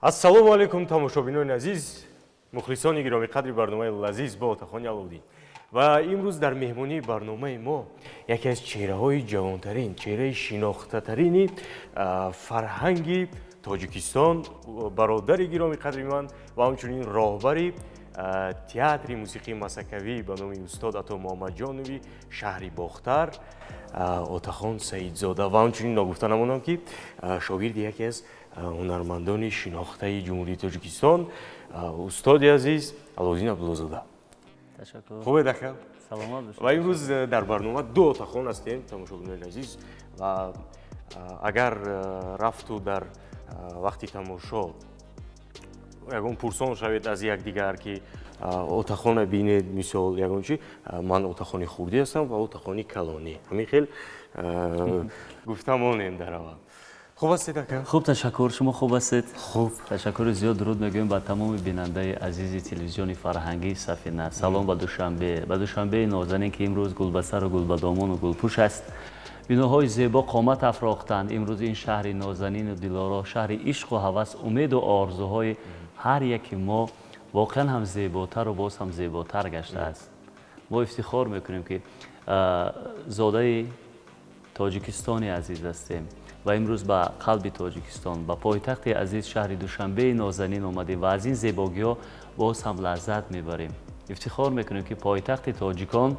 Ассалому алайкум, тамошобинони азиз, мухлисони гиромиқадри барномаи лазиз бо Отахони Аловуддин. Ва имрӯз дар меҳмонии барномаи мо яке аз чеҳраҳои ҷавонтарин, чеҳраи шинохтатарини фарҳанги Тоҷикистон, бародари гиромиқадри ман ва ҳамчунин роҳбари театри мусиқии масакавӣ ба номи устод Ато Муҳаммадҷонови шаҳри Бохтар, Отахон Саидзода. Ва ҳамчунин ногуфта намонам, ки шогирди яке аз ҳунармандони шинохтаи Ҷумҳурии Тоҷикистон, устоди азиз Аловуддин Абдуллозода. Ташаккур. Хубед, ака? Саломат бошед. Ва имрӯз дар барнома ду отахон ҳастем, тамошобинони азиз. Ва агар рафту дар вақти тамошо ягон пурсон шавед аз якдигар, ки отахона бинед, мисол, ягон чи, ман отахони хурдӣ ҳастам ва отахони калонӣ, ҳамин хел гуфта монем дар аввал. Хуб ҳастед, ака? Хуб, ташаккур. Шумо хуб ҳастед? Хуб. Ташаккури зиёд. Дуруд мегӯем ба тамоми бинандаи азизи телевизиони фарҳангии Сафина. Салом ба Душанбе, ба Душанбеи нозанин, ки имрӯз гулбасару гулбадомону гулпӯш аст. Биноҳои зебо қомат афрохтанд. Имрӯз ин шаҳри нозанину дилоро, шаҳри ишқу ҳавас, умеду орзуҳои ҳар яки мо, воқеан ҳам зеботару боз ҳам зеботар гаштааст. Мо ифтихор мекунем, ки зодаи Тоҷикистони азиз ҳастем ва имрӯз ба қалби Тоҷикистон, ба пойтахти азиз, шаҳри Душанбеи нозанин омадем ва аз ин зебогиҳо боз ҳам лаззат мебарем. Ифтихор мекунем, ки пойтахти тоҷикон,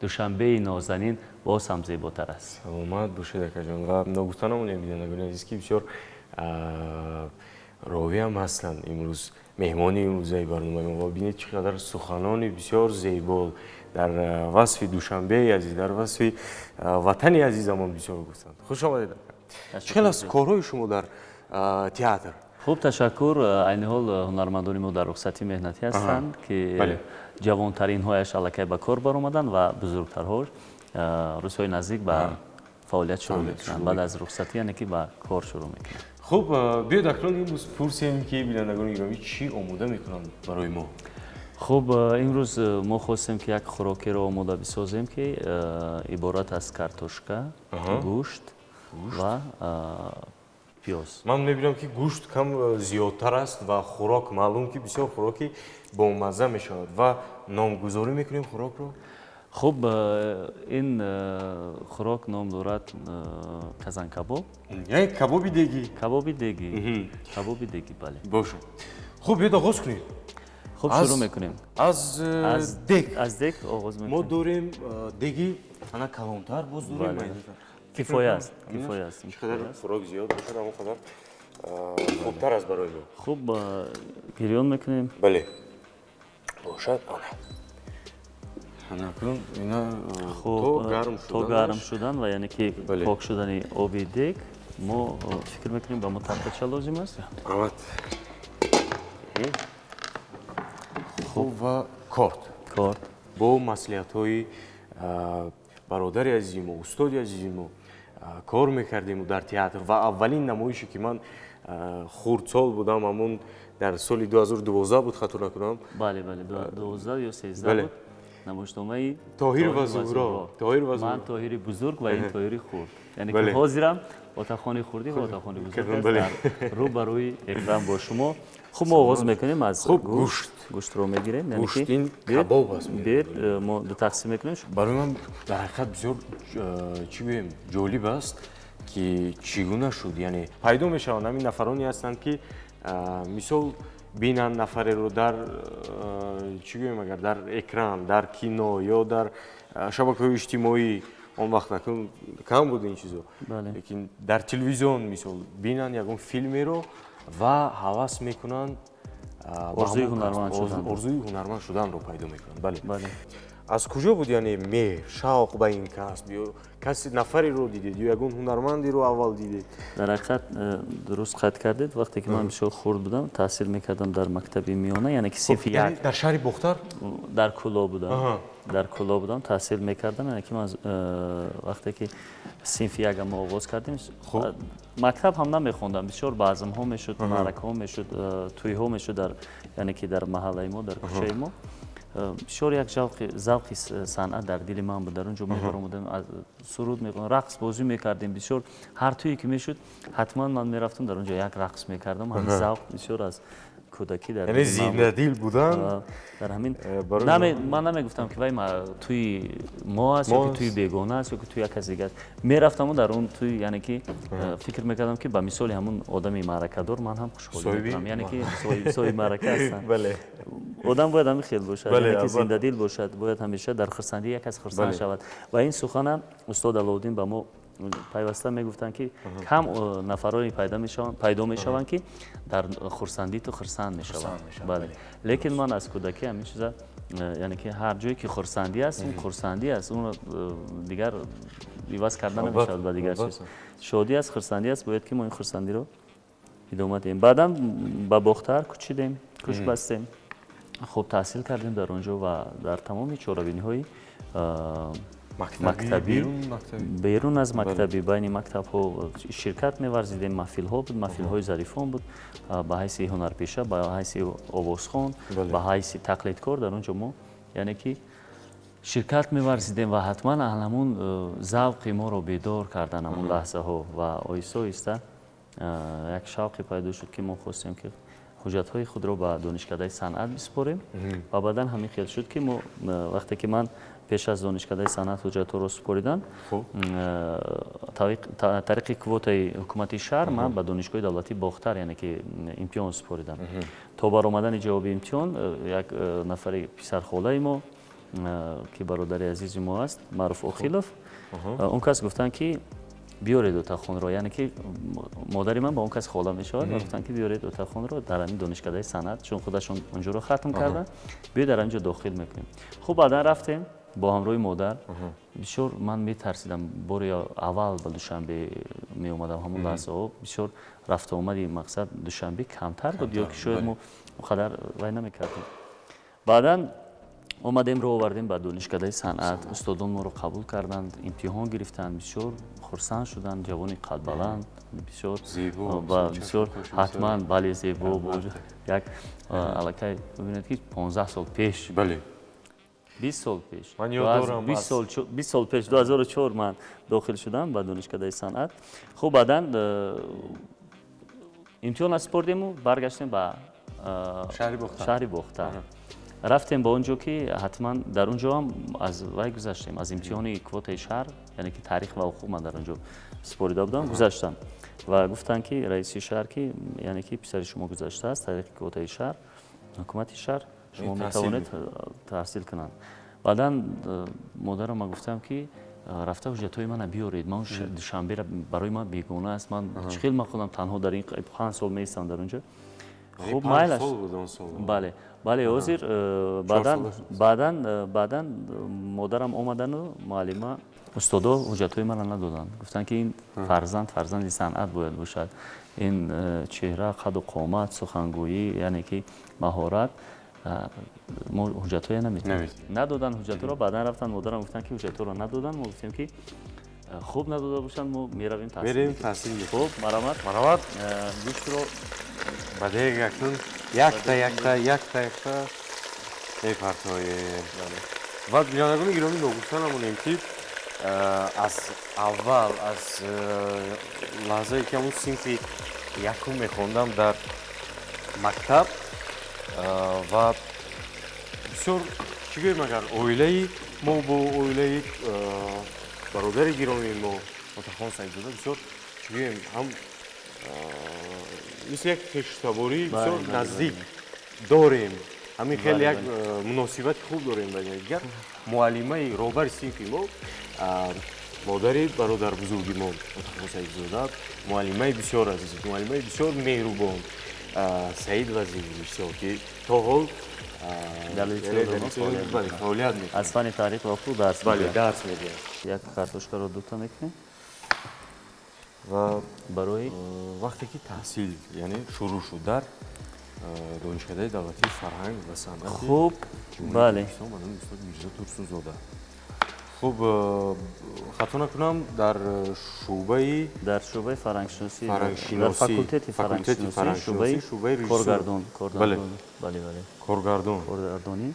Душанбеи нозанин, боз ҳам зеботар аст. Саломат бошед, акаҷон. Ва ногуфта намонем, бинандагони азиз, ки бисёр ровиам ҳастанд имрӯз меҳмони имрӯзаи барномаи мо. Ва бинед, чӣ қадар суханони бисёр зебо дар васфи Душанбеи азиз, дар васфи ватани азизамон бисёр гуфтанд. Хуш омадед, ака. Чӣ хел аст корҳои шумо дар театр? Хуб, ташаккур. Айни ҳол ҳунармандони мо дар рухсати меҳнатӣ ҳастанд, ки ҷавонтаринҳояш аллакай ба кор баромаданд ва бузургтарҳо рӯзҳои наздик ба фаъолият шурӯъ мекунанд. Баъд аз рухсатӣ, яъне ки ба кор шурӯъ мекунанд. Хуб, биёед, акнун имрӯз пурсем, ки бинандагони гиромӣ чӣ омода мекунанд барои мо. Хуб, имрӯз мо хостем, ки як хӯрокеро омода бисозем, ки иборат аз картошка, гӯшт ва пиёз. Ман мебинам, ки гӯшт кам зиёдтар аст ва хӯрок, маълум, ки бисёр хӯроки бомазза мешавад. Ва номгузорӣ мекунем хӯрокро? Хуб, ин хӯрок ном дорад казанкабоб. Яъне кабоби дегӣ. Кабоби дегӣ, кабоби дегӣ, бале. Бошад. Хуб, биёд, оғоз кунем. Хуб, шурӯъ мекунем. Аз дег. Аз дег оғоз мекунем. Мо дорем деги ана калонтар, боз дорем. Кифоя аст, кифоя аст. Чӣ қадар хӯрок зиёд бошад, ҳамон қадар хубтар аст барои мо. Хуб, гирён мекунем. Бале, бошад. Ана, ана, акнун ина то гарм то гарм шудан ва яъне ки пок шудани оби дег, мо фикр мекунем, ба мо тахтача лозим аст. Омад. Хуб, ва корд. Корд. Бо маслиҳатҳои бародари азизи мо, устоди азизи мо кор мекардему дар театр. Ва аввалин намоише, ки ман хурдсол будам, ҳамон дар соли 2012 буд, хато накунам. Бале, 12 ё 13 буд, намоишномаи Тоҳир ва Зуҳро. Тоҳир ва Ман Тоҳири бузург ва ин Тоҳири хурд, яъне ки ҳозирам отахони хурдӣ ва отахони бузург аст дар рӯ ба рӯи экран бо шумо. Хуб, мо оғоз мекунем аз хуб, гӯшт. Гӯштро мегирем. Гӯшт ин кабоб аст. Биёед, мо ду тақсим мекунем. Барои ман дар ҳақиқат бисёр, чӣ гӯем, ҷолиб аст, ки чӣ гуна шуд, яъне пайдо мешаванд ҳамин нафароне ҳастанд, ки мисол, бинанд нафареро дар, чӣ гӯем, агар дар экран, дар кино ё дар шабакаҳои иҷтимоӣ, он вақт акнун кам буд ин чизо, лекин дар телевизион, мисол, бинанд ягон филмеро ва ҳавас мекунанд, орзуи ҳунарманд шудан. Орзуи ҳунарманд шуданро пайдо мекунанд. Бале, аз куҷо буд, яъне меҳр, шавқ ба ин касб? Ё каси нафареро дидед ё ягон ҳунармандеро аввал дидед? Дар ҳақиқат, дуруст қайд кардед. Вақте ки ман бисёр хурд будам, таҳсил мекардам дар мактаби миёна, яъне ки синфи як. Дар шаҳри Бохтар? Дар Кӯлоб будам, дар Кӯлоб будам, таҳсил мекардам. Яъне ки ман вақте ки синфи якам мо оғоз кардем, мактаб ҳам намехондам. Бисёр баъзмҳо мешуд, маъракаҳо мешуд, тӯйҳо мешуд дар, яъне ки дар маҳаллаи мо, дар кӯчаи мо. Бисёр як завқи санъат дар дили ман буд. Дар он ҷо мебаромадем, суруд мехондем, рақс бозӣ мекардем. Бисёр ҳар тӯе ки мешуд, ҳатман ман мерафтам, дар он ҷо як рақс мекардам. Ҳамин завқ бисёр аз кӯдакӣ дар яъне зиндадил будан. Дар ҳамин ман намегуфтам, ки вай тӯи мо аст ё ки тӯи бегона аст, ё ки тӯи як кас дигар аст. Мерафтаму дар он тӯй, яъне ки фикр мекардам, ки ба мисоли ҳамун одами маъракадор ман ҳам хушҳолӣ мекунам, яъне ки соҳиби маърака ҳастам. Одам бояд ҳамин хел бошад, яъне ки зиндадил бошад, бояд ҳамеша дар хурсандӣ як кас хурсанд шавад. Ва ин сухана устод Аловуддин ба мо пайваста мегуфтанд, ки кам нафароне пайдо мешаванд, ки дар хурсандии ту хурсанд мешаванд. Бале, лекин ман аз кӯдакӣ ҳамин чиза, яъне ки ҳар ҷое ки хурсандӣ аст, он хурсандӣ аст, онро дигар иваз карда намешавад ба дигар чиз. Шодӣ аст, хурсандӣ аст, бояд ки мо ин хурсандиро идома диҳем. Баъдан ба Бохтар кӯчидем, кӯч бастем, хуб таҳсил кардем дар он ҷо ва дар тамоми чорабиниҳои мактабӣ, берун аз мактабӣ, байни мактабҳо ширкат меварзидем. Маҳфилҳо буд, маҳфилҳои зарифон буд. Ба ҳайси ҳунарпеша, ба ҳайси овозхон, ба ҳайси тақлидкор дар он ҷо мо, яъне ки, ширкат меварзидем ва ҳатман ҳамун завқи моро бедор кардан ҳамун лаҳзаҳо. Ва оҳиста оҳиста як шавқе пайдо шуд, ки мо хостем, ки ҳуҷҷатҳои худро ба Донишкадаи санъат бисупорем. Ва баъдан ҳамин хел шуд, ки мо, вақте ки ман пеш аз Донишкадаи санъат ҳуҷҷатҳоро супоридан, тариқи квотаи ҳукумати шаҳр ман ба Донишгоҳи давлатии Бохтар, яъне ки, имтиҳон супоридам. То баромадани ҷавоби имтиҳон як нафари писархолаи мо, ки бародари азизи мо аст, Маъруф Охилов, он кас гуфтанд, ки биёред Отахонро, яъне ки модари ман ба он кас хола мешавад, ва гуфтанд, ки биёред Отахонро дар ҳамин Донишкадаи санъат, чун худашон онҷоро хатм карданд, биёед, дар ҳамин ҷо дохил мекунем. Хуб, баъдан рафтем бо ҳамроҳи модар. Бисёр ман метарсидам, бори аввал ба Душанбе меомадам. Ҳамон лаҳзаҳо бисёр рафтуомади, мақсад, Душанбе камтар буд ё ки шояд мо он қадар вай намекардем. Баъдан омадем, ро овардем ба Донишкадаи санъат. Устодон моро қабул карданд, имтиҳон гирифтанд, бисёр хурсанд шуданд: ҷавони қадбаланд, бисёр бисёр, ҳатман, бале, зебо. Як аллакай бибинед, ки 15 сол пеш, 20 сол пеш, 20 сол пеш, 2004 ман дохил шудам ба Донишкадаи санъат. Хуб, баъдан имтиҳон супордему баргаштем ба шаҳри Бохтар. Рафтем ба он ҷо, ки ҳатман дар он ҷо ҳам аз вай гузаштем, аз имтиҳони квотаи шаҳр, яъне ки таърих ва ҳуқуқ ман дар он ҷо супорида будам. Гузаштам ва гуфтанд, ки раиси шаҳр, ки яъне ки писари шумо гузаштааст тариқи квотаи шаҳр, ҳукумати шаҳр, шумо метавонед таҳсил кунанд. Баъдан модарам гуфтам, ки рафта ҳуҷҷатҳои мана биёред, ман Душанбера барои ман бегона аст, ман чӣ хел ман худам танҳо дар ин 5 сол меистам дар он ҷо? Хуб, майлаш, бале, ҳозир. Баъдан модарам омадану муаллима, устодо ҳуҷҷатҳои мана надоданд. Гуфтанд, ки ин фарзанд фарзанди санъат бояд бошад, ин чеҳра, қаду қомат, сухангӯӣ, яъне ки маҳорат, мо ҳуҷҷатҳое наметавонем. Надоданд ҳуҷҷатҳоро. Баъдан рафтанд, модарам гуфтанд, ки ҳуҷҷатҳоро надоданд. Мо гуфтем, ки хуб, надода бошанд, мо меравем. Таҳсил. Таҳсил. Хуб, марамат. Марамат. Гӯштро ба дег акнун якта якта, якта якта мепартоем. Ва бинандагони гиромӣ, ногуфта намонем, ки аз аввал, аз лаҳзае ки ҳамун синфи якум мехондам дар мактаб ва бисёр, чӣ гӯем, агар оилаи мо бо оилаи бародари гиромии мо Отахон Саидзода бисёр, чӣ гӯем, ҳам мисли як хештаборӣ бисёр наздик дорем, ҳамин хеле як муносибати хуб дорем ба дигар. Муаллимаи роҳбари синфи мо, модари бародарбузурги мо Отахон Саидзода, муаллимаи бисёр азиз, муаллимаи бисёр меҳрубон, Саид Вазирович, ки то ҳол фаъолият. Аз фани таърих ва ҳуқуқ дарс. Бале, дарс медиҳад. Як картошкаро дута мекунем. Ва барои вақте ки таҳсил, яъне, шурӯъ шуд дар Донишкадаи давлатии фарҳанг ва санъати хуб, бале. Ба номи устод Мирзо Турсунзода, хуб, хато накунам, дар шӯъбаи Дар шӯъбаи фарҳангшиносӣ, дар факултети фарҳангшиносӣ, шӯъбаи коргардон. Бале. Бале. Коргардон. Коргардонӣ.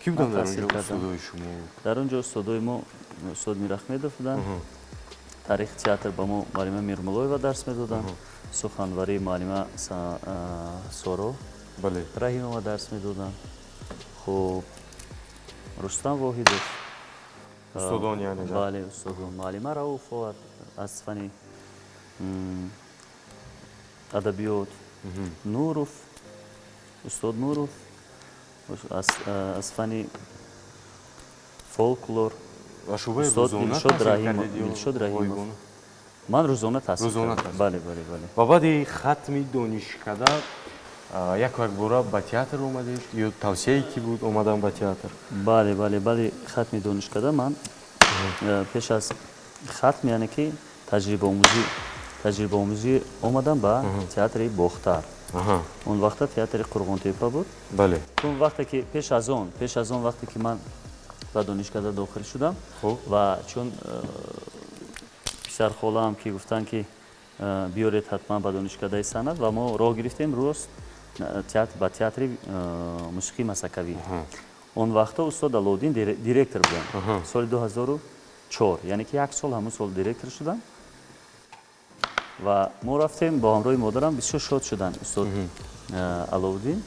Ки буданд дар он ҷо устодои шумо? Дар он ҷо устодои мо устод Мирахмедов буданд. Таърихи театр ба мо муаллима Мирмуллоева дарс медоданд. Суханварии муаллима Соро Раҳимова дарс медоданд. Хуб, Рустам Воҳидов. Устодон яъне? Бале, устодон. Муаллима Рауфова аз фани адабиёт, Нуров, устод Нуров аз фани фолклор, устод Дилшод Раҳимов. Ман рӯзона таҳсил кардам. Бале, бале, бале. Ва баъди хатми донишкада яку якбора ба театр омадед ё тавсияе ки буд омадан ба театр? Бале, бале, баъди хатми донишкада ман пеш аз хатм, яъне ки таҷрибаомӯзӣ омадам ба театри Бохтар. Он вақта театри Қурғонтепа буд. Бале. Он вақте ки пеш аз он вақте ки ман ба донишкада дохил шудам ва чун писархолаам ки гуфтанд ки биёред ҳатман ба донишкадаи санъат ва мо роҳ гирифтем рост ба театри мусиқии масакавӣ. Он вақта устод Аловуддин директор буданд. Соли 2004, яъне ки як сол ҳамон сол директор шудам ва мо рафтем бо ҳамроҳи модарам. Бисёр шод шуданд устод Аловуддин,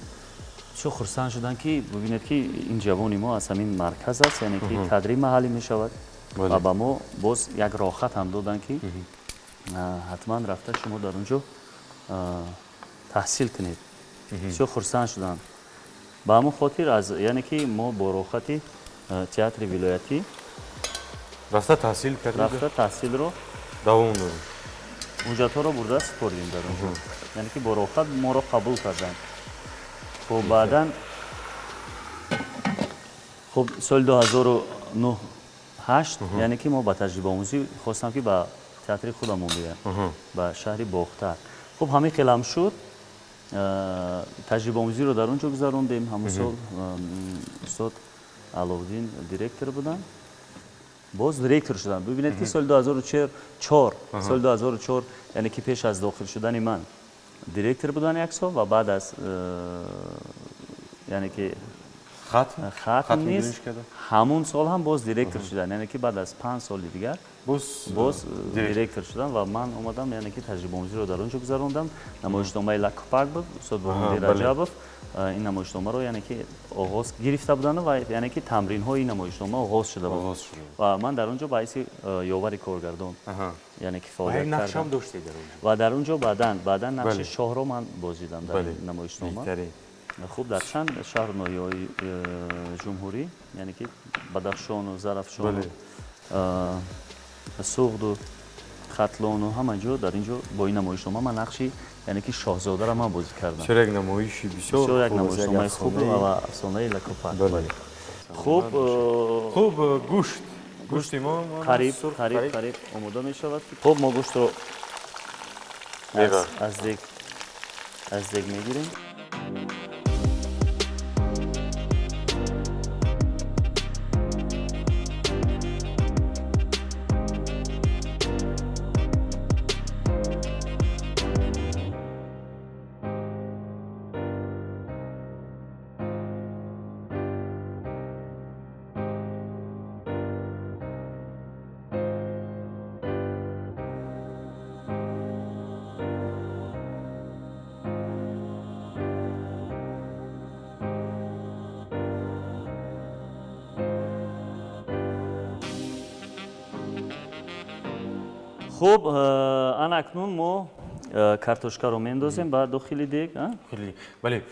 бисёр хурсанд шуданд ки бибинед ки ин ҷавони мо аз ҳамин марказ аст, яъне ки кадри маҳаллӣ мешавад ва ба мо боз як роҳат ҳам доданд ки ҳатман рафта шумо дар он ҷо таҳсил кунед. Бисёр хурсанд шуданд. Ба ҳамон хотир аз яъне ки мо бо роҳати театри вилоятӣ рафта таҳсил кардед, рафта таҳсилро давом додед, ҳуҷҷатҳоро бурда супордем дар он ҷо, яъне ки бо роҳат моро қабул карданд. Хуб, баъдан хуб соли 2009-8, яъне ки мо ба таҷрибаомӯзӣ хостам ки ба театри худамон биёем, ба шаҳри Бохтар. Хуб, ҳамин хел ҳам шуд. Таҷрибаомӯзиро дар он ҷо гузарондем. Ҳамон сол устод Аловуддин директор буданд, боз директор шуданд. Бибинед ки соли 2004, соли 2004, яъне ки пеш аз дохил шудани ман директор буданд як сол ва баъд аз яъне ки хатм низ ҳамон сол ҳам боз директор шуданд, яъне ки баъд аз 5 соли дигар боз директор шудам ва ман омадам, яъне ки таҷрибаомӯзиро дар он ҷо гузарондам. Намоишномаи Лакупак буд, устод Бурҳониддин Раҷабов ин намоишномаро яъне ки оғоз гирифта буданд ва яъне ки тамринҳои ин намоишнома оғоз шуда буд ва ман дар он ҷо ба ҳайси ёвари коргардон яъне ки фаъолият кардам ва дар он ҷо баъдан нақши шоҳро ман бозидам дар намоишнома. Хуб, дар чанд шаҳру ноҳияҳои ҷумҳурӣ, яъне ки Бадахшону Зарафшону Суғду Хатлону ҳама ҷо дар ин ҷо бо ин намоишнома ман нақши яъне ки шоҳзодаро ман бозӣ кардам. Бисёр як намоиши бисёр як намоишномаи хуб ва афсонаи Лакупак. Хуб, хуб, гӯшт гӯшти мо қариб қариб қариб омода мешавад. Хуб, мо гӯштро аз дег мегирем. Хуб, ана акнун мо картошкаро мендозем ба дохили дег. Бале,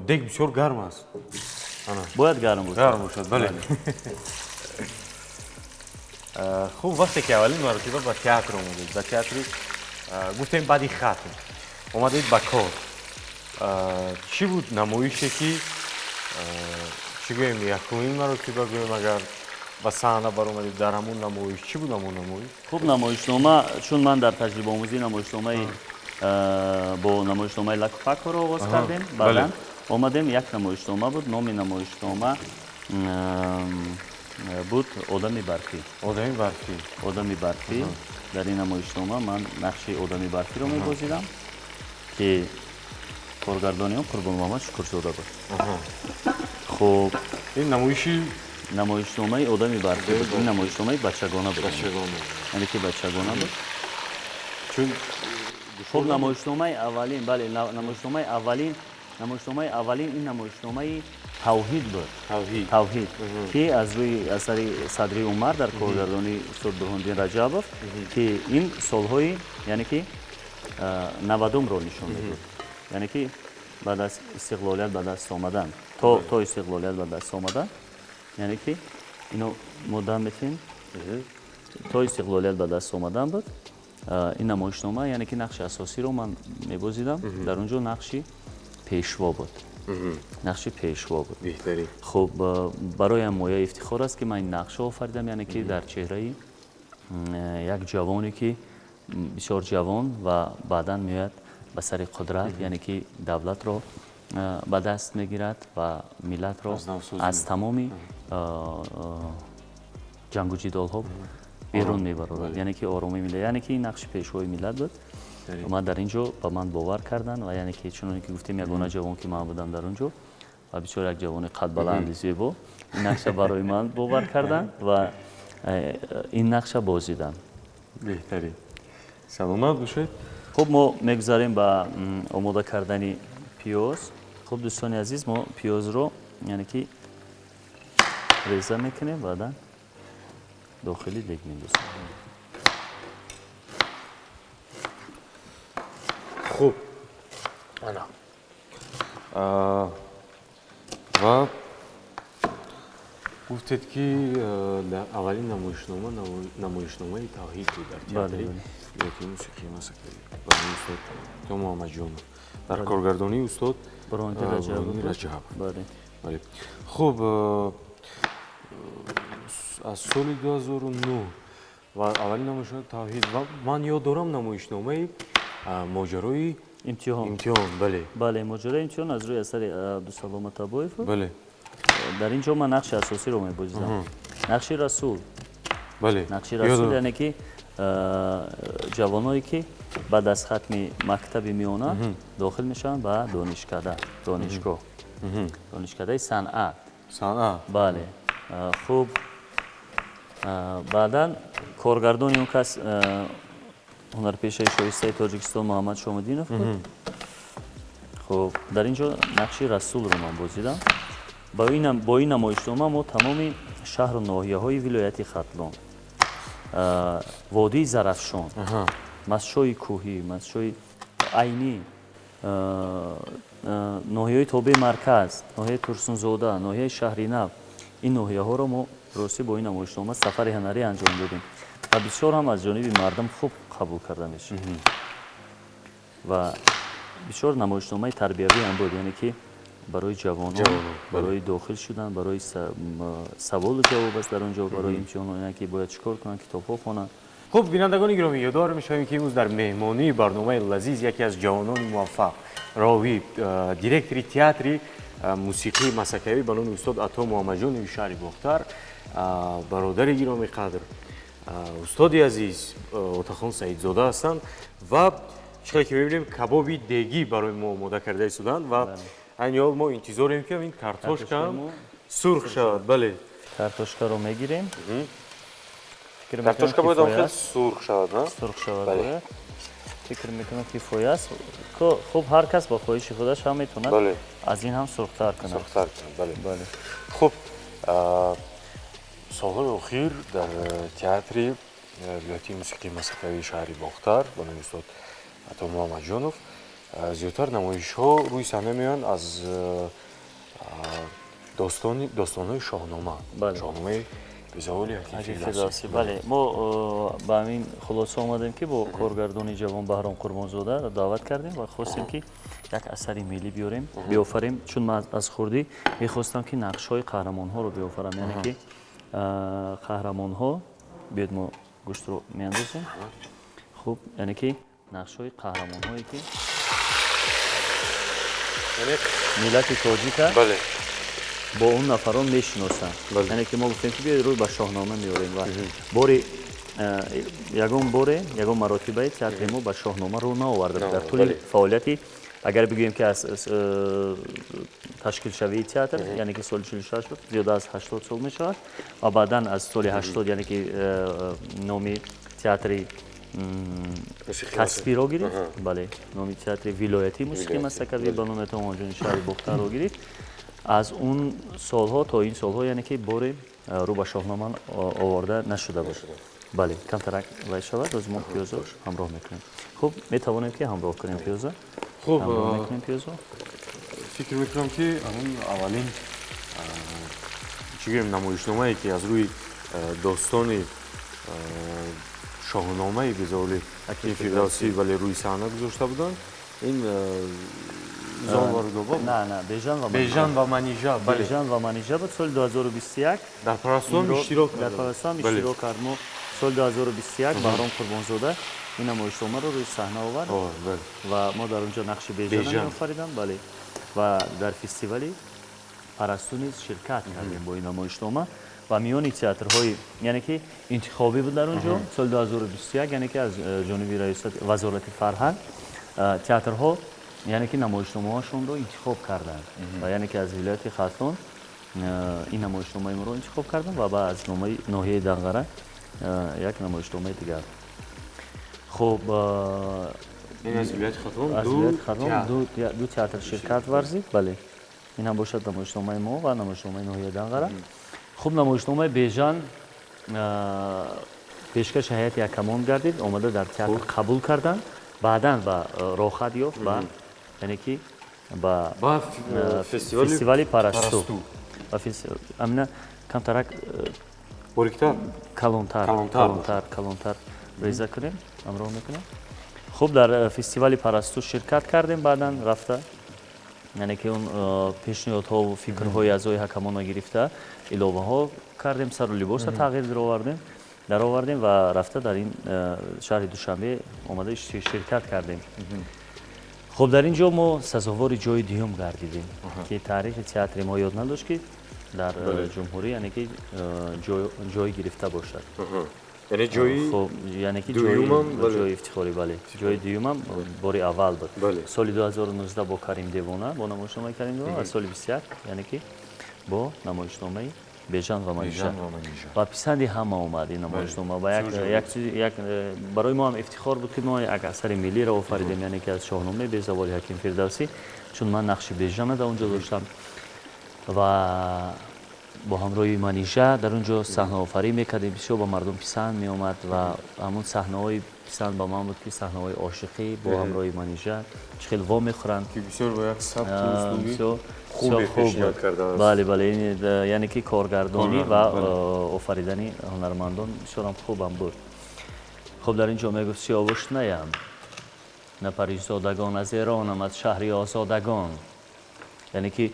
дег бисёр гарм аст. Бояд гарм бошад. Гарм бошад, бале. Хуб, вақте ки аввалин маротиба ба театр омадед, ба театри гуфтем баъди хатм омадед ба кор, чӣ буд намоише ки чӣ гӯем, якумин маротиба гӯем агар ба саҳна баромадед дар ҳамон намоиш, чӣ буд ҳамон намоиш? Хуб, намоишнома, чун ман дар таҷрибаомӯзии намоишномаи бо намоишномаи Лакупакро оғоз кардем, баъдан омадем як намоишнома буд, номи намоишнома буд Одами барфӣ. Одами барфӣ. Одами барфӣ. Дар ин намоишнома ман нақши одами барфиро мебозидам ки Коргардони он Қурбонмуҳаммад Шукрзода буд. Хуб, ин намоиши намоишномаи одами барфӣ буд. Ин намоишномаи бачагона буд, яъне ки бачагона буд. Чун хуб, намоишномаи аввалин, бале, намоишномаи аввалин, намоишномаи аввалин ин намоишномаи Тавҳид буд. Тавҳид, ки аз рӯи асари Садри Умар дар коргардонии устод Бурҳондин Раҷабов, ки ин солҳои, яъне ки 90-умро нишон медод, яъне ки баъд аз истиқлолият ба даст омадан, то истиқлолият ба даст омадан, яъне ки ино мо дам метиҳем, то истиқлолият ба даст омадан буд ин намоишнома. Яъне ки нақши асосиро ман мебозидам дар он ҷо, нақши пешво буд, нақши пешво буд. Беҳтарин. Хуб, бароям мояи ифтихор аст, ки ман ин нақшро офаридам, яъне ки дар чеҳраи як ҷавоне, ки бисёр ҷавон ва баъдан меояд ба сари қудрат, яъне ки давлатро ба даст мегирад ва миллатро аз тамоми ҷангу ҷидолҳо берун мебарорад, яъне ки оромии миллат, яъне ки ин нақши пешвои миллат буд. Ман дар ин ҷо ба ман бовар карданд ва яъне ки чуноне ки гуфтем, ягона ҷавон ки ман будам дар он ҷо ва бисёр як ҷавони қадбаланди зебо, ин нақша барои ман бовар карданд ва ин нақша бозидам. Беҳтарин, саломат бошед. Хуб, мо мегузарем ба омода кардани пиёз. Хуб, дӯстони азиз, мо пиёзро, яъне ки реза мекунем, баъдан дохили дег мендозем. Хуб, ана ва гуфтед, ки дар аввалин намоишнома намоишномаи Тавҳид буд дар театри вилояти мусиқии Масакавӣ ба номи устод То Муҳаммадҷонов дар коргардонии устод Бурҳониддин Раҷабов. Бале, хуб, аз соли 2009 ва аввалин намоишнома Тавҳид ва ман ёд дорам намоишномаи Моҷарои имтиҳон. Имтиҳон, бале. Бале, Моҷарои имтиҳон аз рӯи асари Абдусалом Атабоев. Бале. Дар ин ҷо ман нақши асосиро мебозидам, нақши Расул. Нақши Расул, яъне ки ҷавоное, ки баъд аз хатми мактаби миёна дохил мешаванд ба донишкада, донишгоҳ, донишкадаи санъат. Санъат. Бале. Хуб, баъдан коргардони он кас ҳунарпешаи шоистаи Тоҷикистон Муҳаммад Шомиддинов буд. Хуб, дар ин ҷо нақши Расулро ман бозидам. Бо ин намоишнома мо тамоми шаҳру ноҳияҳои вилояти Хатлон, водии Зарафшон, мастчои кӯҳӣ, мастчои Айнӣ, ноҳияҳои тобеи марказ, ноҳияи Турсунзода, ноҳияи Шаҳринав, ин ноҳияҳоро мо ростӣ бо ин намоишнома сафари ҳунарӣ анҷом додем ва бисёр ҳам аз ҷониби мардум хуб қабул карда мешуд ва бисёр намоишномаи тарбиявӣ ҳам буд, яъне ки барои ҷавонон, барои дохил шудан, барои саволу ҷавоб аст дар он ҷо, барои имтиҳон, яъне ки бояд чӣ кор кунанд, китобҳо хонанд. Хуб, бинандагони гиромӣ, ёдовар мешавем, ки имрӯз дар меҳмонии барномаи лазиз яке аз ҷавонони муваффақ, ровӣ, директори театри мусиқии масакавӣ ба номи устод Ато Муҳаммадҷонови шаҳри Бохтар, бародари гиромӣ қадр, устоди азиз Отахон Саидзода ҳастанд. Ва чӣ хеле ки мебинем, кабоби дегӣ барои мо омода карда истоданд ва айни ҳол мо интизорем, ки ин картошка сурх шавад. Бале. Картошкаро мегирем. Картошка бояд хеле сурх шавад, на? Сурх шавад бояд. Фикр мекунам, кифоя аст. Хуб, ҳар кас бо хоҳиши худаш ҳам метавонад аз ин ҳам сурхтар кунад. Сурхтар кунад, бале. Бале. Хуб, солҳои охир дар театри вилоятии мусиқии масакавии шаҳри Бохтар ба номи устод Ато Муҳаммадҷонов зиёдтар намоишҳо рӯи саҳна меоянд аз достонҳои Шоҳнома, Шоҳномаи безаволи Ҳаким Фирдавсӣ. Бале, мо ба ҳамин хулоса омадем, ки бо коргардони ҷавон Баҳром Қурбонзода даъват кардем ва хостем, ки як асари миллӣ биёрем, биёфарем, чун ман аз хурдӣ мехостам, ки нақшҳои қаҳрамонҳоро биёфарам, яъне ки қаҳрамонҳо. Биёед, мо гӯштро меандозем. Хуб, яъне ки нақшҳои қаҳрамонҳое, ки миллати тоҷика бо он нафарон мешиносанд. Яъне ки мо гуфтем, ки биёед, рӯй ба Шоҳнома меорем ва бори ягон боре, ягон маротибаи театри мо ба Шоҳнома рӯ наоварда буд дар тӯли фаъолияти Агар бигӯем, ки аз ташкилшавии театр, яъне ки соли 46 буд, зиёда аз 80 сол мешавад, ва баъдан аз соли 80, яъне ки номи театри касбиро гирифт, бале, номи театри вилоятии мусиқии мастакавӣ ба номи Томонҷони шаҳри Бохтарро гирифт. Аз он солҳо то ин солҳо, яъне ки боре рӯ ба Шоҳнома оварда нашуда буд. Бале, камтарак вай шавад, оз мо пиёзо ҳамроҳ мекунем. Хуб, метавонем, ки ҳамроҳ кунем пиёза. Хуб. Ҳамроҳ мекунем пиёзо. Фикр мекунам, ки ҳамун аввалин, чӣ гӯем, намоишномае, ки аз рӯи достони Шоҳномаи безаволи ҳакими Фирдавсӣ, вале рӯи саҳна гузошта буданд, ин Зол ва Рудоба. На, Бежан ва Бежан ва Манижа, бале. Бежан ва Манижа буд соли 2021. Дар Парастуам иштирок. Дар Парастуам иштирок кард. Мо соли 2021 Баҳром Қурбонзода ин намоишномаро рӯи саҳна овард ва мо дар он ҷо нақши Бежана меофаридам, бале, ва дар фестивали Парасту низ ширкат кардем бо ин намоишнома. Ва миёни театрҳои, яъне ки интихобӣ буд дар он ҷо соли 2021, яъне ки аз ҷониби раёсати Вазорати фарҳанг театрҳо, яъне ки намоишномаҳошонро интихоб карданд ва яъне ки аз вилояти Хатлон ин намоишномаи моро интихоб карданд ва ба аз номаи ноҳияи Данғара як намоишномаи дигар. Хуб, аз вилояти Хатлон. Аз вилояти Хатлон ду театр ширкат варзид, бале. Ин ҳам бошад намоишномаи мо ва намоишномаи ноҳияи Данғара. Хуб, намоишномаи Бежан пешкаши ҳайати ҳакамон гардид, омада дар театр қабул карданд, баъдан ба роҳхат ёфт ба, яъне ки ба фестивали Парасту. Амина камтарак калонтар, калонтар, калонтар реза кунем, ҳамроҳ мекунем. Хуб, дар фестивали Парасту ширкат кардем, баъдан рафта, яъне ки он пешниҳодҳову фикрҳои аъзои ҳакамонро гирифта, иловаҳо кардем, сару либоса тағйир даровардем ва рафта дар ин шаҳри Душанбе омада ширкат кардем. Хуб, дар ин ҷо мо сазовори ҷои дуюм гардидем, ки таърихи театри мо ёд надошт, ки дар ҷумҳурӣ, яъне ки ҷой гирифта бошад. Яъне ҷои Яъне ки ҷои ифтихорӣ, бале, ҷои дуюмам бори аввал буд соли 2019 бо Карим Девона, бо намоишномаи Карим Девона, ва соли 21, яъне ки бо намоишномаи Бежан ва Манижа. Ва писанди ҳама омад ин намоишнома ва як барои мо ҳам ифтихор буд, ки мо як асари миллиро офаридем, яъне ки аз Шоҳномаи безаволи ҳаким Фирдавсӣ, чун ман нақши Бежана дар он ҷо доштам ва бо ҳамроҳи Манижа дар он ҷо саҳнаофарӣ мекардем. Бисёр ба мардум писанд меомад ва ҳамун саҳнаҳои писанд ба ман буд, ки саҳнаҳои ошиқӣ бо ҳамроҳи Манижа чӣ хел во мехӯранд. Ки бисёр бо як сабту услуби хубе пешниҳод кардааст. Бале, яъне ки коргардонӣ ва офаридани ҳунармандон бисёрам хубам буд. Хуб, дар ин ҷо мегуфт: «Сиёвуш наям, на паризодагон, аз Эронам, аз шаҳри озодагон». Яъне ки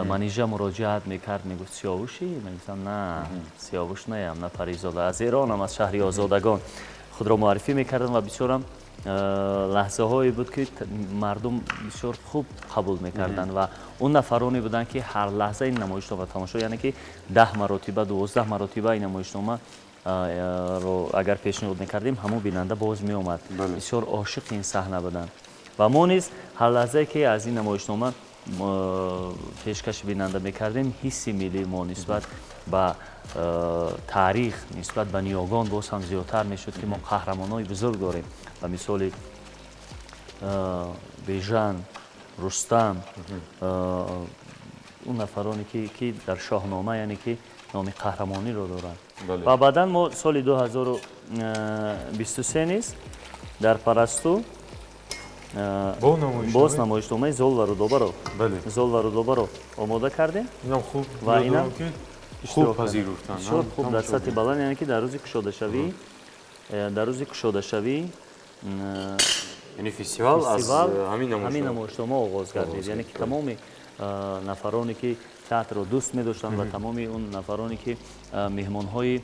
Манижа муроҷиат мекард, мегуфт: «Сиёвушӣ?» Мегуфтам: «На, Сиёвуш наям, на паризода, аз Эронам, аз шаҳри озодагон». Худро муаррифӣ мекардам ва бисёрам лаҳзаҳое буд, ки мардум бисёр хуб қабул мекарданд ва он нафароне буданд, ки ҳар лаҳза ин намоишнома тамошо, яъне ки 10 маротиба, 12 маротиба ин намоишнома ро агар пешниҳод мекардем, ҳамон бинанда боз меомад. Бисёр ошиқи ин саҳна буданд ва мо низ ҳар лаҳзае, ки аз ин намоишнома пешкаши бинанда мекардем, ҳисси миллии мо нисбат ба таърих, нисбат ба ниёгон боз ҳам зиёдтар мешуд, ки мо қаҳрамонҳои бузург дорем, ба мисоли Бежан, Рустам, он нафароне, ки дар Шоҳнома, яъне ки номи қаҳрамониро доранд. Ва баъдан мо соли 2023 низ дар Парасту боз намоишномаи Зол ва Рудобаро, Зол ва Рудобаро омода кардем. Инам хуб. Ва инам хуб пазируфтанд. Бисёр хуб, дар сатҳи баланд, яъне ки дар рӯзи кушодашавӣ яъне фестивал аз ҳамин намоишнома оғоз гардид. Яъне ки тамоми нафароне, ки театрро дӯст медоштанд, ва тамоми он нафароне, ки меҳмонҳои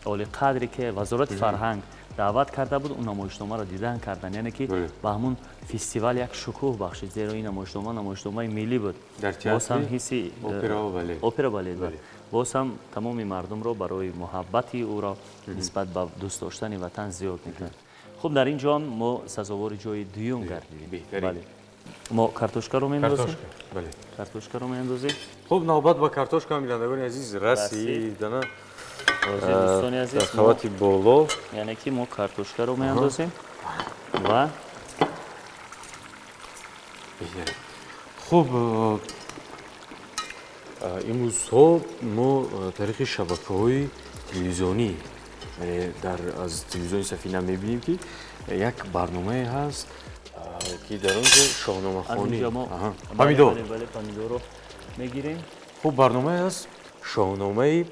олиқадре, ки Вазорати фарҳанг даъват карда буд, он намоишномаро дидан карданд, яъне ки ба ҳамун фестивал як шукӯҳ бахшид, зеро ин намоишнома намоишномаи миллӣ буд. Боз ҳам ҳисси опера балет, боз ҳам тамоми мардумро барои муҳаббати ӯро нисбат ба дӯст доштани ватан зиёд мекард. Хуб, дар ин ҷо ҳам мо сазовори ҷои дуюм гардидем. Мо картошкаро меандозем. Картошка, бале. Картошкаро меандозем. Хуб, навбат ба картошка, бинандагони азиз, расид. Ана дӯстони азиз, дар қабати боло. Яъне ки мо картошкаро меандозем ва хуб, имрӯзҳо мо тариқи шабакаҳои телевизионӣ, дар аз телевизиони Сафина мебинем, ки як барномае ҳаст, ки дар он ҷо шоҳномахонӣ. Помидор, помидорро мегирем. Хуб, барномае ҳаст, шоҳномаи,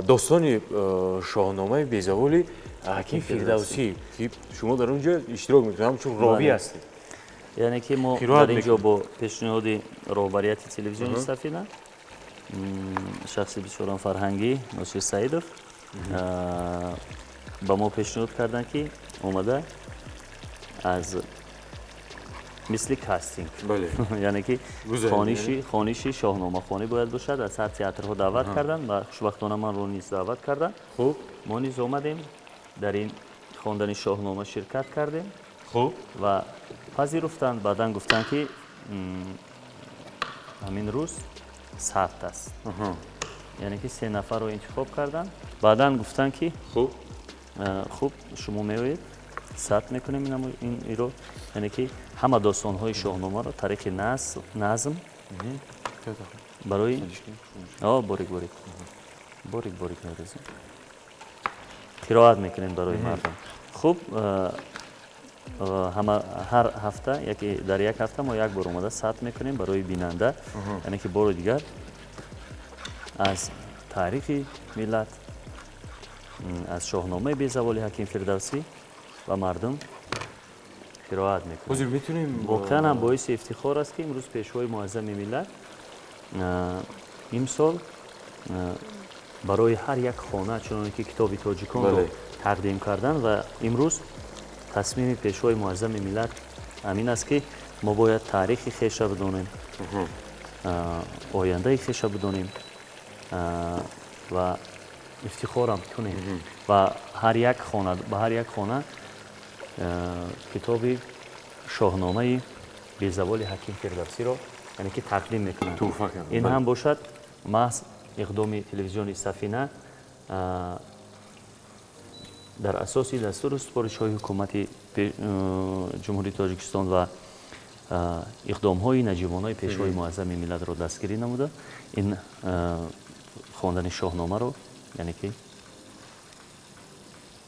достони шоҳномаи безаволи Ҳаким Фирдавсӣ, ки шумо дар он ҷо иштирок мекунед, ҳамчун ровӣ ҳастед. Яъне ки мо дар ин ҷо бо пешниҳоди роҳбарияти телевизиони Сафина, шахси бисёрам фарҳангӣ Носир Саидов ба мо пешниҳод карданд, ки омада аз мисли кастинг, яъне ки хониши шоҳномахонӣ бояд бошад. Аз ҳар театрҳо даъват карданд ва хушбахтона манро низ даъват карданд. Мо низ омадем, дар ин хондани шоҳнома ширкат кардем ва пазируфтанд. Баъдан гуфтанд, ки ҳамин рӯз сабт аст, яъне ки се нафарро интихоб карданд. Баъдан гуфтанд, ки хуб, шумо меоед, сабт мекунем инро, яъне ки ҳама достонҳои шоҳномаро тариқи назм барои борик борик борик борик мерезем, қироат мекунем барои мардум. Хуб, ҳама ҳар ҳафта, яке дар як ҳафта мо як бор омада сабт мекунем барои бинанда, яъне ки бори дигар аз таърихи миллат, аз шоҳномаи безаволи Ҳаким Фирдавсӣ ба мардум қироат мекунем. Ҳозир метавонем. Воқеан ҳам боиси ифтихор аст, ки имрӯз Пешвои Муаззами миллат имсол барои ҳар як хона, чуноне ки китоби тоҷиконро тақдим карданд, ва имрӯз тасмими Пешвои Муаззами миллат ҳамин аст, ки мо бояд таърихи хеша бидонем, ояндаи хеша бидонем ва ифтихорам кунем, ва ҳар як хона, ба ҳар як хона китоби шоҳномаи безаволи Ҳаким Фирдавсиро, яъне ки тақдим мекунанд. Ин ҳам бошад маҳз иқдоми телевизиони Сафина дар асоси дастуру супоришҳои ҳукумати Ҷумҳурии Тоҷикистон ва иқдомҳои наҷибонаи Пешвои Муаззами миллатро дастгирӣ намуда, ин хондани шоҳномаро, яъне ки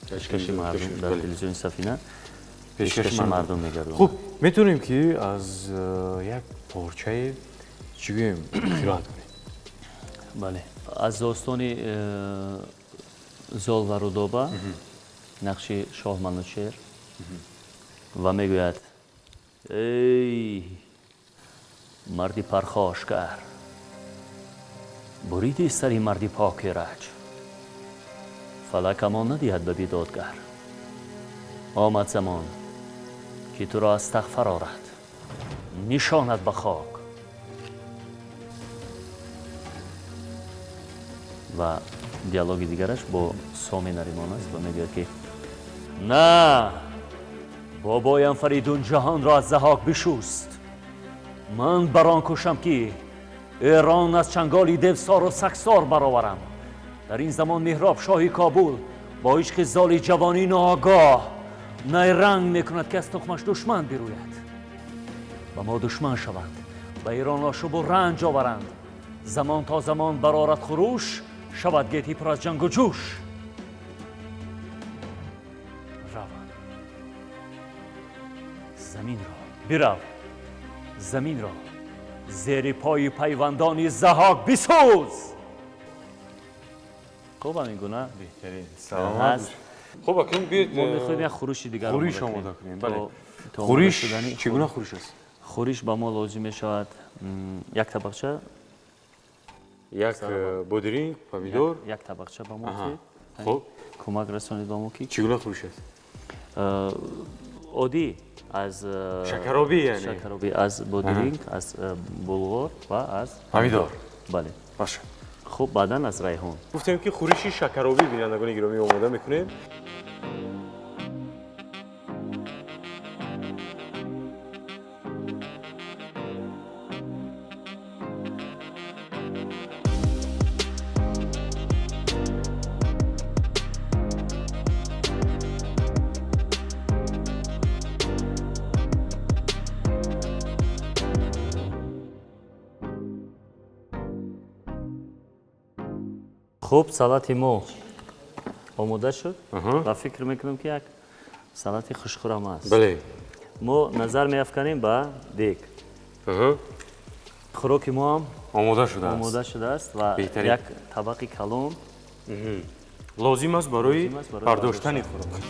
пешкаши мардум дар телевизиони Сафина пешкаши мардум мегардонад. Хуб, метавонем, ки аз як порчае, чӣ гӯем, қироат кунем? Бале, аз достони Зол ва Рудоба, нақши шоҳ Манучер, ва мегӯяд: эй марди пархошгар, буриди сари марди поки раҷ, фалак амон надиҳад ба бедодгар. Омад замон, ки туро аз тахт фарорад, нишонад ба хок. Ва диалоги дигараш бо Соми Наримон аст ва мегӯяд, ки на бобоям Фаридун ҷаҳонро аз Заҳок бишӯст, ман бар он кӯшам, ки Эрон аз чанголи девсору сагсор бароварам. Дар ин замон Меҳроб шоҳи Кобул бо ишқи золи ҷавонӣ ноогоҳ найранг мекунад, ки аз тухмаш душман бирӯяд, ба мо душман шаванд, ба Эрон ошӯбу ранҷ оваранд. Замон то замон барорад хуруш, шавад гетӣ пур аз ҷангу ҷӯш. Равам заминро, бирав, заминро зери пои пайвандони Заҳок бисӯз. Хуб, ҳамин гуна. Беҳтарин, саломат. Хуб, акнун биёед, мо мехоҳем як хӯриши дигар хӯриш омода кунем. Бале, хӯриш чӣ гуна хӯриш аст? Хӯриш ба мо лозим мешавад як табақча, як бодиринг, помидор. Як табақча ба мо. Хуб, кӯмак расонед ба мо, ки чӣ гуна хӯриш аст? Оддӣ, аз шакаробӣ, яъне шакаробӣ, аз бодиринг, аз булғор ва аз помидор. Бале. Бошад. Хуб, баъдан аз райҳон. Гуфтем, ки хӯриши шакаробӣ, бинандагони гиромӣ, омода мекунем. Хуб, салати мо омода шуд ва фикр мекунам, ки як салати хушхӯрам аст. Бале. Мо назар меафканем ба дег. Хӯроки мо ҳам омода шудааст. Омода шудааст ва Беҳтарин. Як табақи калон лозим аст барои лозим аст барои бардоштани хӯрок.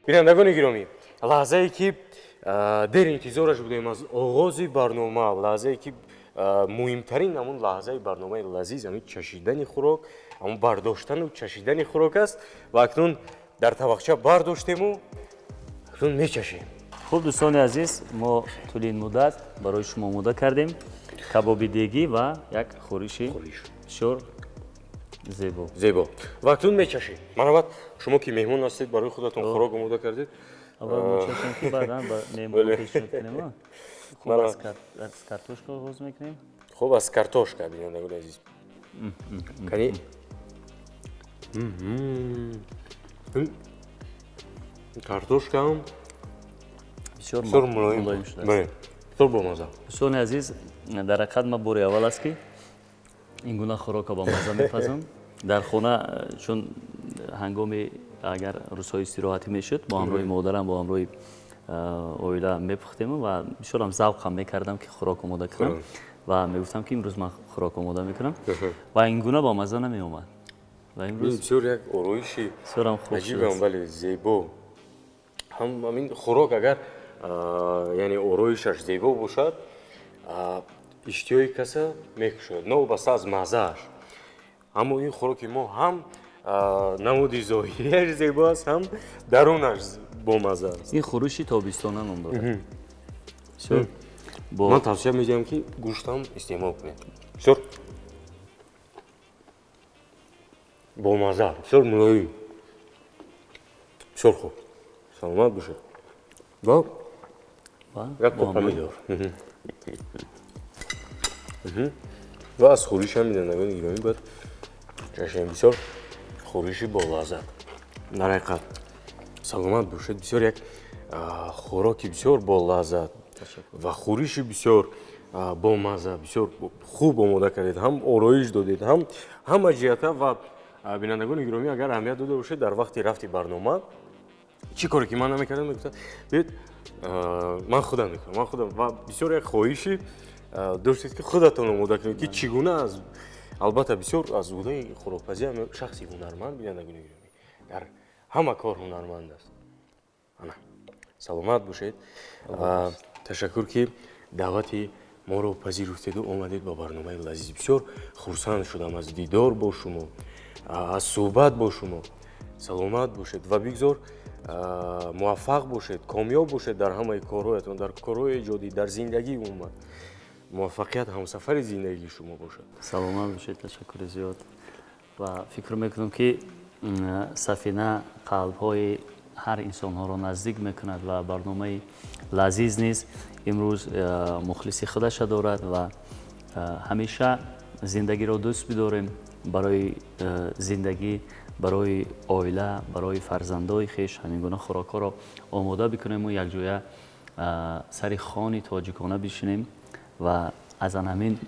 Бинандагони гиромӣ, лаҳзае ки дер интизораш будем аз оғози барнома, лаҳзае ки муҳимтарин ҳамун лаҳзаи барномаи лазиз, ҳамин чашидани хӯрок, ҳамун бардоштану чашидани хӯрок аст ва акнун дар табақча бардоштему акнун мечашем. Хуб, дӯстони азиз, мо тӯли ин муддат барои шумо омода кардем кабоби дегӣ ва як хӯриши Хӯриш. Бисёр зебо. Зебо, ва акнун мечашем. Марҳамат, шумо ки меҳмон ҳастед, барои худатон хӯрок омода кардед. Аввал мо чашем, ки баъдан ба меҳмон Бале. Пешниҳод кунем, а? Хуб, Мара. Аз картошка оғоз мекунем. Хуб, аз картошка, бинандагони азиз, кани. Картошкаам бисёр бисёр мулоим. Мулоим шудааст. Бале, бисёр бомаза. Дӯстони азиз, дар ҳақиқат ман бори аввал аст, ки ин гуна хӯрока ба мазза мепазам дар хона, чун ҳангоми агар рӯзҳои истироҳатӣ мешуд, бо ҳамроҳи модарам, бо ҳамроҳи оила мепухтему ва бисёрам завқам мекардам, ки хӯрок омода кунам ва мегуфтам, ки имрӯз ман хӯрок омода мекунам ва ин гуна ба мазза намеомад ва имрӯз бисёр як ороиши бисёрам хуб аҷибам. шудааст. Бале, зебо. Ҳам ҳамин хӯрок агар яъне ороишаш зебо бошад, иштиҳои каса мекушояд, новобаста аз маззааш. Аммо ин хӯроки мо ҳам намуди зоҳирияш зебо аст, ҳам дарунаш бомазза аст. Ин хӯриши тобистона ном дорад, бисёр бо Ман тавсия медиҳам, ки гӯштам истеъмол кунед. Бисёр бомазза, бисёр мулоим, бисёр хуб. Саломат бошед ва ва як бо то ҳамроҳи- помидор ва аз хӯришам, бинандагони гиромӣ, бояд чашем. Бисёр хӯриши болаззат дар ҳақиқат. Саломат бошед. Бисёр як хӯроки бисёр болаззат ва хӯриши бисёр бомазза, бисёр хуб омода кардед, ҳам ороиш додед, ҳам ҳама ҷиҳата. Ва бинандагони гиромӣ, агар аҳамият дода бошед, дар вақти рафти барнома чӣ коре ки ман намекардам, мегуфтам: «Биёед, ман худам мекунам, ман худам». Ва бисёр як хоҳиши доштед, ки худатон омода кунед, ки чӣ гуна аз албатта бисёр аз уҳдаи хӯрокпазӣ ҳам шахси ҳунарманд, бинандагони гиромӣ, дар ҳама кор ҳунарманд аст. Ана, саломат бошед. Ташаккур, ки даъвати моро пазируфтеду омадед ба барномаи лазиз. Бисёр хурсанд шудам аз дидор бо шумо, аз суҳбат бо шумо. Саломат бошед ва бигзор муваффақ бошед, комёб бошед дар ҳамаи корҳоятон, дар корҳои эҷодӣ, дар зиндагӣ умуман муваффақият ҳамсафари зиндагии шумо бошад. Саломат бошед, ташаккури зиёд. Ва фикр мекунам, ки Сафина қалбҳои ҳар инсонҳоро наздик мекунад ва барномаи лазиз низ имрӯз мухлиси худаша дорад ва ҳамеша зиндагиро дӯст бидорем, барои зиндагӣ, барои оила, барои фарзандои хеш ҳамин гуна хӯрокҳоро омода бикунему якҷоя сари хони тоҷикона бишинем ва аз ан ҳамин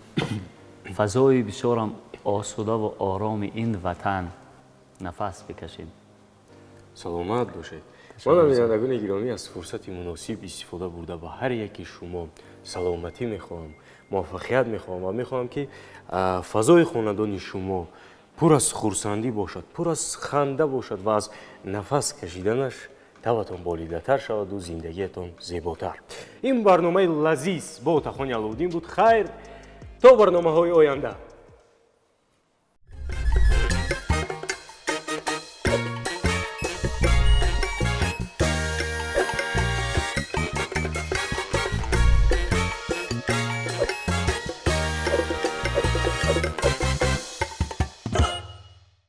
фазои бисёрам. Осудаву ороми ин ватан нафас бикашем. Саломат бошед. Манам, бинандагони гиромӣ, аз фурсати муносиб истифода бурда, ба ҳар яки шумо саломатӣ мехоҳам, муваффақият мехоҳам ва мехоҳам, ки фазои хонадони шумо пур аз хурсандӣ бошад, пур аз ханда бошад ва аз нафас кашиданаш табатон болидатар шаваду зиндагиятон зеботар. Ин барномаи «Лазиз» бо Отахони Аловуддин буд. Хайр, то барномаҳои оянда.